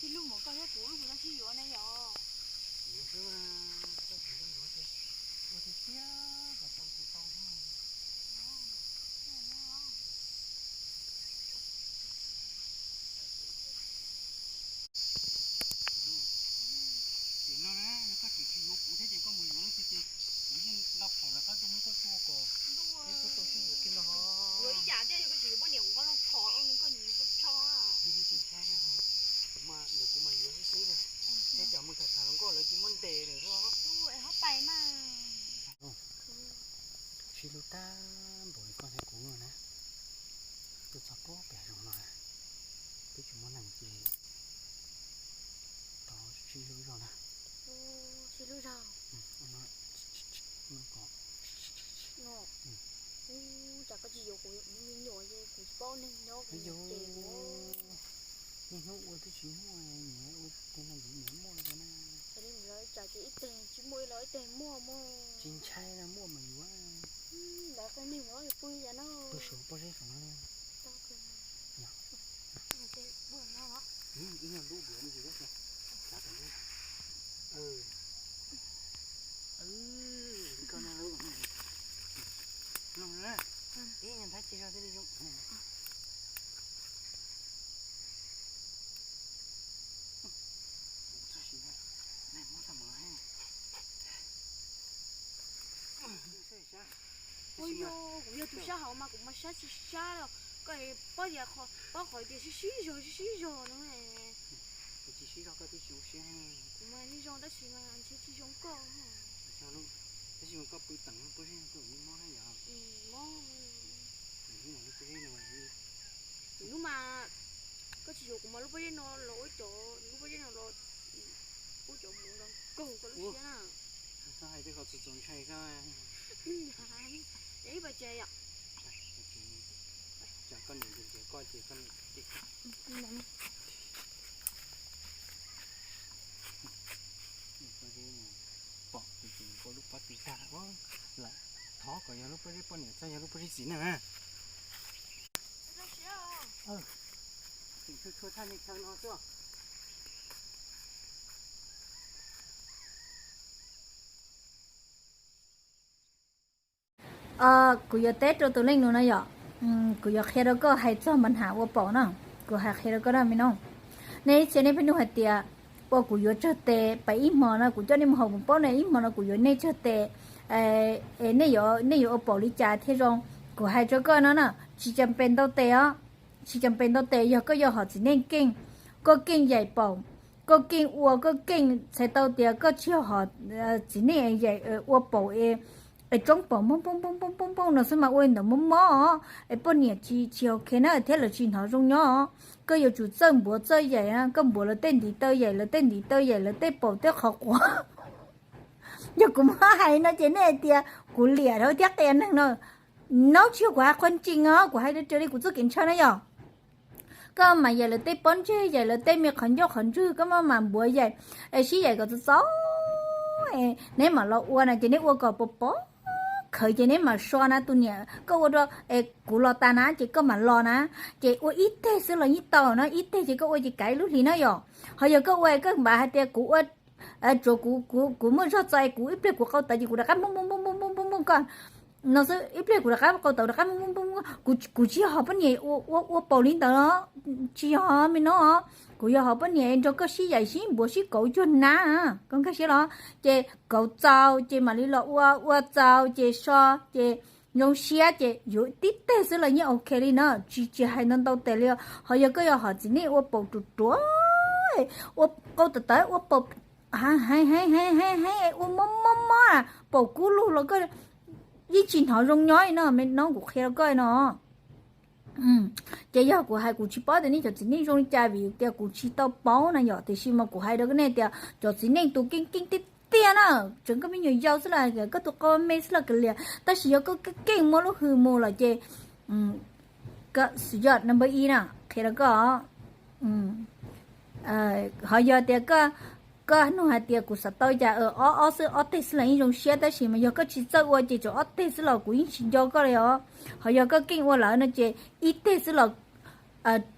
Ib lub mas koj thiab kuv wb puas tau sib yuav ne yom? Yuav xwb, koj tsis tau yuav tiag, ua tiag tiag kom tau tsis tau. Tiam no na, yog koj tseem tsis yuav kuv thiab ces koj mus yuav leej twg ces kuv yeej nqa phom los qab tuaj muab koj tua kom peb tau sib yuav kiag no ho. Yuav ib yam thiaj li koj tsis yuav poj niam kuv, koj los phom koj nyiam koj tso. Kuv mas, ntawm kuv mas yuav xwb xwb na. Thiab cas mus tham tham hluas nkauj lawv cia muab ntes lawm xwb. Tub es hab pais mas. Sib hlub tag npaum li koj thiab kuv na, tuaj txog pem zoov no, twb tsis muaj neeg ces tau sib hlub zog na. Sib hlub zog. Ub, cas koj tsis yuav kuv me nyuam ces kuv tsis paub neeg nyob kuv ces. Niaj hnub ua twb tsis muaj, nyiam ua tej no yuav niam muaj li na. Tsam ces ib teg tsis muaj ib los ib teg muaj muaj. Tsis ntshai na, muaj mas yuav. Lawv qee neeg mas pw cas no. Pw saum pob zeb saum no li. Ib nyuag lub duav me ntsis, tsav tom ntej. Koj no lub no, ib nyuag nthab tsis zog thiaj li zoo. Ua yog kuv yog tus sab hauv mas kuv mas sab tsis sab los koj paub tias, paub qhov tias sib sib zog sib sib zog no. Kuv tsis sib zog koj twb tsis ua siab. Kuv mas sib zoo tab sis mas ntshe tsis zoo koj. Tab sis mas koj pw teem lub pob zeb no koj ua mob na yom. Mob. Lub pob zeb no, hnub mas koj tsis yuav kuv mas lub pob zeb no los ua cov, lub pob zeb no los ua cov mus los koog koj lub siab na. Txhob hais tej qhov txaus txaus ntshai koj. Ib pas tsev yom. Tsam koj niam ntsia koj ces koj niam. Pom tus kua lub pob tw tag lawm, thov kom yog lub pob zeb poj niam txhob yog lub pob zeb txiv neej na. Tseem tshua tshua thaj me chaw no xwb. Kuv yuav teb rau tus leej nus no yom, kuv yuav qhia rau koj hais txog npa nham ua paum no, kuv hais qhia rau koj na me no. Nej ib txhia nej pheej nug hais tias ua kuv yuav tsawg tes, pem ib hmo no kuv coj nej mus haus pob na, ib hmo no kuv yuav nej tsawg tes, es nej yuav ua paum li cas thiaj zoo. Kuv hais rau koj no na, tsis cas pes ntau tes os, tsis cas pes ntau tes yog koj yuav hom txiv neej keej, koj keej yaim paum, koj keej ua koj keej txhais tau tias koj tsis yog hom txiv neej yaim ua paum es tsoob paum poob poob poob poob poob no xwb mas ua ntawd mob mob es poj niam tsis tsis ok na thiab lawv tsis hnov zoo nyob. Koj yuav tsum txawj npuav txawj yaim, koj npuav lawv tej ntiv taw yaim, lawv tej ntiv taw yaim, lawv tej paum tej qhov quav. Yog kuv muab hais no ces nej hais tias kuv liam rau thiab qia neeg no. No tsis yog kuv hais qhuas ntsis os, kuv hais raws li kuv txoj kev ntshaw na yom. Koj mas yaim lawv tej pob ntseg, yaim lawv tej me qhov ncauj qhov ntswg, koj maj mam npuav yaim, es sib yaim kom txaus txaus, neb mam los ua na ces neb ua kom pos pos khawv ces neb mam so na tus niam koj ua rau es kuv los tas na ces koj mam los na. Ces ua ib teg xwb los yeej tau na, ib teg ces koj ua ces kav ib lub hlis na yom. Ho yog koj ua koj npav hais tias kuv ua, tsuav kuv kuv kuv muaj zog txo es kuv ib pliag kuv qau tawv ces kuv rov qab npoo npoo npoo npoo npoo npoo koj no xwb, ib pliag kuv rov qab qau tawv rov qab npoo npoo npoo. Kuv tsis yog hom poj niam ua ua paum li ntawd, tsis yog me no. Kuv yog hom poj niam nrog koj sib yaim sib npuav sib kauv cuag nab, koj nkag siab los? Ces kauv txaus ces mam li los ua, ua txaus ces so, ces zoo siab ces yuav tib teg xwb los yeej ok li na, tsis tsis hais ntau ntau tes li. Ho yog koj yog hom txiv neej ua paum ruam ruam, ua qau tawv tawv, ua paum heev heev heev heev, ua mob mob mob, paum kub lug los koj yeej tsis hnov zoo nyob li no, me no kuv qhia rau koj no. Ces yog kuv hais kuv tsis paub tias nej cov txiv neej zoo li cas vim tias kuv tsis tau paub na yom, tiam sis mas kuv hais rau nej tias cov txiv neej tus keej keej tiag tiag na, tseem koj me nyuam yaus xwb los koj tus qau me xwb los kav liam, tab sis yog koj keej muab lub hws mus lawm ces koj xus yog number ib na, qhia rau koj. Ho yog tias koj nug hais tias kuv xav tau cas, ob ob xwb, ob teg xwb los yeej zoo siab, tab sis mas yog koj tsis txawj ua ces tsuas ob teg xwb los kuv yeej tsis nco koj li os. Ho yog koj keej ua lawm no ces ib teg xwb los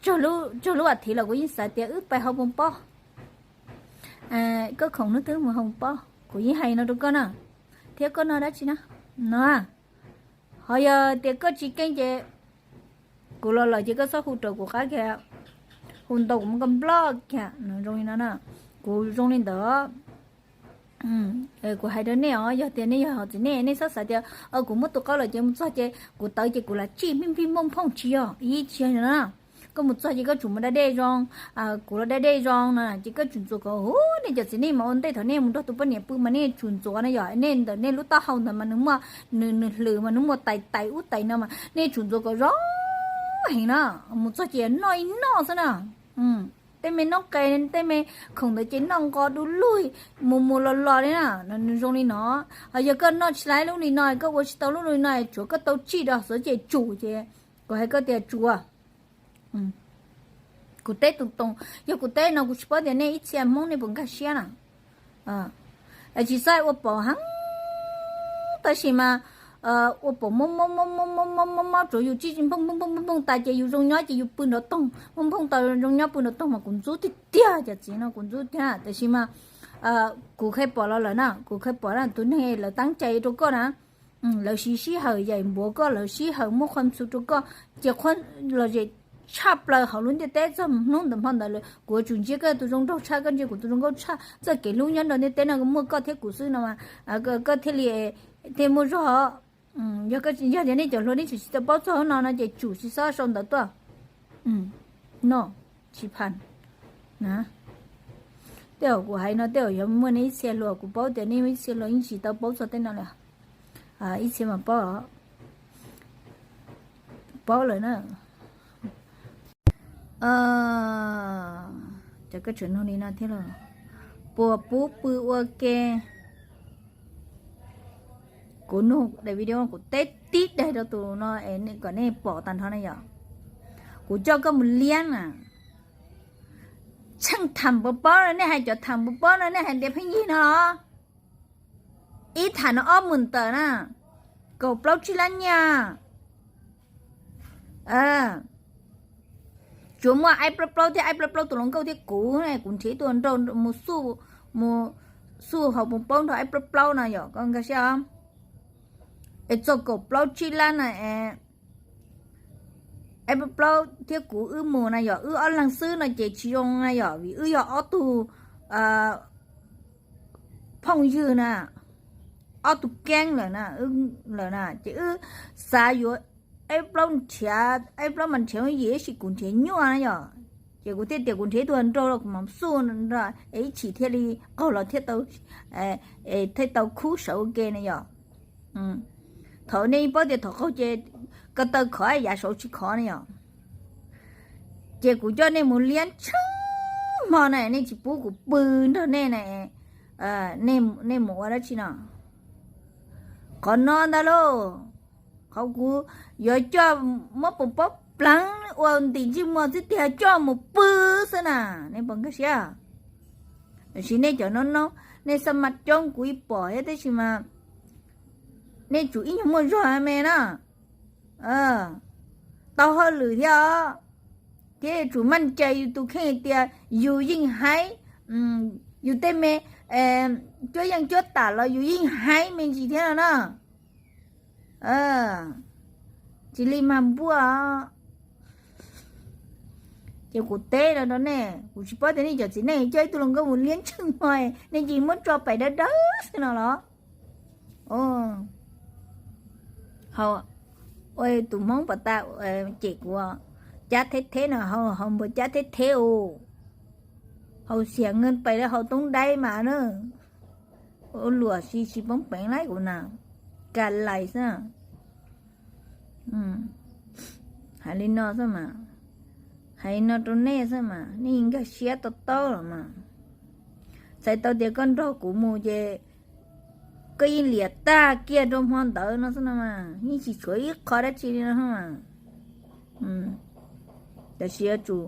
tsawg lub as thiv los kuv yeej xav tias wb pais hauv pob pob. Koj khoom hnub twg mus hoo pob, kuv yeej hais no rau koj na. Thiab koj noj dab tsi na? No, ho yog tias koj tsis keej ces kuv los lawm ces koj txhob hu rau kuv qab kiag, hu ntau kuv muab koj nploj kiag no zoo li no na. Kuv zoo li ntawd. Kuv hais rau nej os, yog tias nej yog txiv neej nej txhob xav tias kuv muab tus qau lawm ces mus txog ces kuv tawv ces kuv lam tsij pij pij nphooj phooj, tsis yog ib tsi na. Koj mus txog ces koj tsum mus da dej zoo, kuv los da dej zoo no ces koj tsum ntxuav kom, nej cov txiv neej mas ua ntej thaum nej mus nrog tus poj niam pw mas nej tsum ntxuav na yom, nej ntawm nej lub taub hau ntawd mas nws muaj, nws nws hlwm mas nws muaj tais tais ub tais no mas nej tsum ntxuav kom zoo heev na. Mus txog ces noj ib noj xwb na. Tej me noob qes tej me khoom ntawd ces noj nqo du lug mus mus los los li na, nws zoo li no. Ho yog koj noj tsis laib lub li no, koj ua tsis tau lub li no, tsuav koj tau tsij rau xwb ces tsum ces kuv hais koj tias tsuav. Kuv teb tus toos, yog kuv teb no kuv tsis paub tias nej ib txhia Hmoob nej puas nkag siab na. Tsis txhob ua pom heev, tab sis mas ua pom mob mob mob mob mob mob mob, tsuav yus tsij phooj phooj phooj phooj tas ces yus zoo nyob ces yus pw nrov toog, phooj phooj tas zoo nyob pw nrov toog mas kuv ntxub tiag tiag, cov txiv no kuv ntxub tiag. Tab sis mas kuv qhia pom los lawm na, kuv qhia pom na, tus neeg lawv teeb cai rau koj na, lawv siv sij hawm yaim npuav koj, lawv sib hawm muaj qhuab ntxhua rau koj, ces qhuab los zem tshaj plaws hauv lub ntiaj teb txog hnub ntawm hmo ntawd lawm. Kuv yuav tsum ntsia koj tus zoo nraug tshaj, koj ntsia kuv tus zoo nkauj tshaj, txoj kev hlub nyob rau ntiaj teb no muaj koj thiab kuv xwb no, koj thiaj li thiaj muaj zog. Yog tias nej cov hluas nej tseem tsis tau paub txog no no ces tsum tsis txhob sau ntawv tuaj. No, tsis phaj na. Tej zaum kuv hais no tej zaum yuav muaj nej ib txhia hluas, kuv paub tias nej ib txhia hluas yeej tsis tau paub txog tej no li. Ib txhia mas paub, paub lawm na. Ces koj tseem nug li no thiab los, puas pub pw ua ke? Kuv nug daim video kuv teb tib daim rau tus no kom nej pom tag nrho na yom. Kuv coj koj mus liab na. Tsheej tham puas paub no, nej hais cov tham puas paub no, nej hais ntiav pheej yig no los? Ib tham no ob hmos ntawm na, kaum plaub tsib lab nyiaj. Tsuas muaj aib plaub plaub thiab aib plaub plaub tus hluas nkauj thiab kuv, kuv nrhiav tus nraug mus xub, mus xub hauv pus paub nrog aib plaub plaub no yom, koj nkag siab os. Es txog kaum plaub tsib lab na es, aib plaub plaub thiab kuv wb mus na yom, wb ob leeg xwb no ces tsis zoo na yom, vim wb yog ob tug phooj ywg na, ob tug keeb lawm na, lawm na, ces wb xav yuav aib plaub nrhiav, aib plaub mas nrhiav yim ib sim kuv nrhiav nyuaj na yom, ces kuv thiaj tias kuv nrhiav ib tug nraug los kuv mam xub nrog es ib chim thiaj li qaug los thiaj tau, thiaj tau khub sawv ua ke na yom. Thaum nej yeej paub tias thaum qaug ces ko taw khov yav saud tsis khov ne yom. Ces kuv coj nej mus liab tsheej hmo na, nej tsis pub kuv pw nrog nej na, nej mus ua dab tsi no? Qhov no ntag lauj, qhov kuv yuav coj muab pus paub pleev ua ntim ntsej muag xwb tiag coj mus pw xwb na, nej puas nkag siab? Tiam sis nej cov no no, nej xab mas coob kuv ib pom thiab, tab sis mas nej tsum ib nyuag muaj zog me na, tau hauj lwm thiab os, thiab yuav tsum maj cai yus tus kheej tias yus yeej haib, yus tej me cuab yeej cuab tam los yus yeej haib me ntsis thiab no na. Tsis li mag npuaj. Ces kuv teb no rau nej, kuv tsis paub tias nej cov txiv neej coj ib tug hluas nkauj mus liab ntsej muag, nej cia muab tso pem dawb dawb xwb no los? Ua tus Hmoob pas tas cem kuv, cab theb theb no, hau npua cab theb theb u, hau xiam nqe pes hau toob daib mas na. Ua luam si tsis poob peev laib kuv na, ka lais xwb. Hais li no xwb mas, hais li no rau nej xwb mas nej nkag siab tau taub los mas. Txhais tau tias koj nrog kuv mus ces koj yeej liam tag kiag rau hmo ntawd no xwb no mas, yeej tsis tshuav ib qho dab tsi li no mas. Tab sis yuav tsum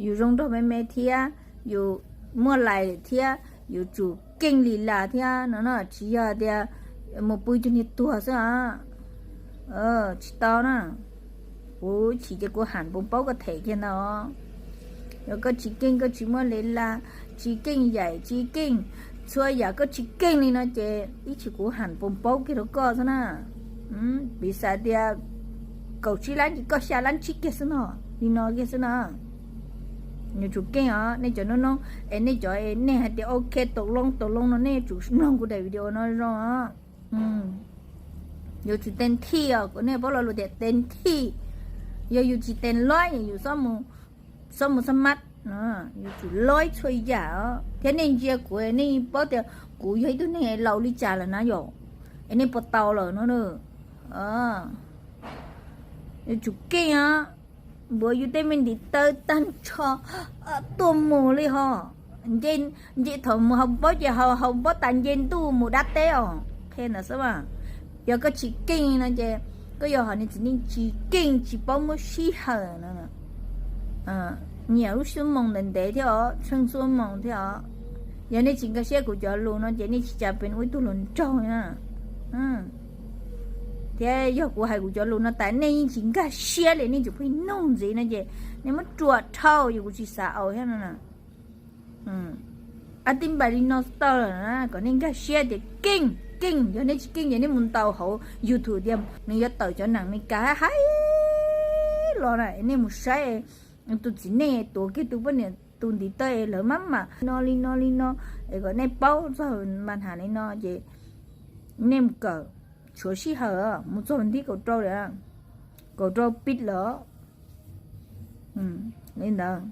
yus zoo nraug me me thiab, yus muaj lais thiab, yus tsum keej li las thiab no na, tsis yog tias mus pw cug niag tuag xwb os. Tsis tau na, kuv chim ces kuv ham pus paub koj them kiag ntag os. Yog koj tsis keej, koj tsis muaj le la, tsis keej yaim tsis keej, txhua yam koj tsis keej li no ces ib tsam kuv ham pos paub kiag rau koj xwb na. Piv xam tias kaum tsib lab ces koj xya lab tsib kiag xwb no, li no kiag xwb na. Yuav tsum keej os nej cov noob noob es nej cov nej hais tias ok tau loo tau loo no nej yuav tsum mloog kuv daim video no zoo os. Yuav tsum tees thij os, kuv nej paub lo lus tias tees thij. Yog yus tsis tees loib yus xob mus xab mab, yuav tsum loib txhua yam os. Thiab nej ntsia kuv nej paub tias kuv yog ib tug neeg laus li cas lawm na yom, es nej puas tau lawm no. Yuav tsum keej os. Npuav yus tej me ntiv taw tag nrho tuaj mus li ho. Nce, thaum mus haus npob ces haus npob tas nce ntuj mus dab teb os, qhia ntawd xwb as. Yog koj tsis keej no ces koj yog hom niam txiv neej tsis keej tsis paub muab sij hawm no, nyiam lub xuab moos ntev ntev thiab os, tsheej xuab moos thiab os. Yog nej tsis nkag siab kuv cov lus no ces nej tsis cas pes ua ib tug hluas nraug na. Thiab yog kuv hais kuv cov lus no tas nej yeej tsis nkag siab li, nej tseem pheej nug ntxiv no ces nej muab ruam dhau, yog kuv tsis xav aus thiab no na. Ab tib npaim li no tau lawm na kom nej nkag siab tias keej keej, yog nej tsis keej ces nej mus ntaus hauv YouTube tias nws yuav tawm cov nam Meskas hais los na, nej mus saib tus txiv neej tuav kiag tus poj niam tus ntiv taw lawv maj mam no li no li no, es kom nej paub txog mas ham li no ces nej mus kawm, tshuav sij hawm mus txog nthib kaum rau lawm, kaum rau pib lawm li ntawd.